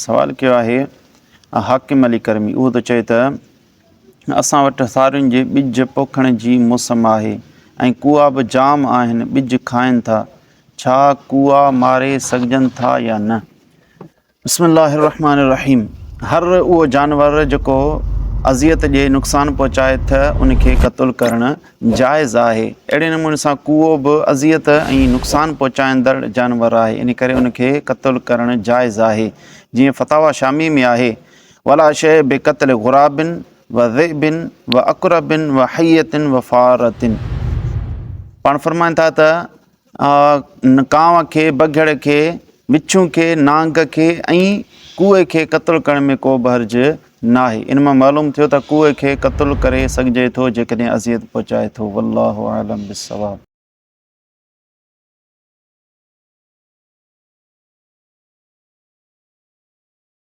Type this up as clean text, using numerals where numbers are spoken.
سوال ڪيو آهي حاڪم علي ڪرمي اهو ٿو چئي ته اسان وٽ سارين جي ٻج پوکڻ جي موسم آهي ۽ ڪوئا به جام آهن ٻج کائن ٿا ڇا ڪوئا ماري سگهجن ٿا يا نه؟ بسم الله الرحمٰن الرحيم هر اهو جانور جيڪو اذيت ڏئي نقصان پهچائي تھ ان کي قتل ڪرڻ جائز آهي اهڙي نموني سان ڪوئو به اذيت ۽ نقصان پهچائيندڙ جانور آهي ان ڪري ان کي قتل ڪرڻ جائز آهي جيئن فتاويٰ شامي ۾ آهي ولا شيء بقتل غراب و ذئب و عقرب و حية و فارة پاڻ فرمائن ٿا ته ڪانء کي، بگهڙ کي، وڇون کي، نانگ کي ۽ ڪوئي کي قتل ڪرڻ ۾ ڪو به حرج ناهي. ان مان معلوم ٿيو ته ڪوئي کي قتل ڪري سگهجي ٿو جيڪڏهن اذيت پهچائي ٿو. والله اعلم بالصواب.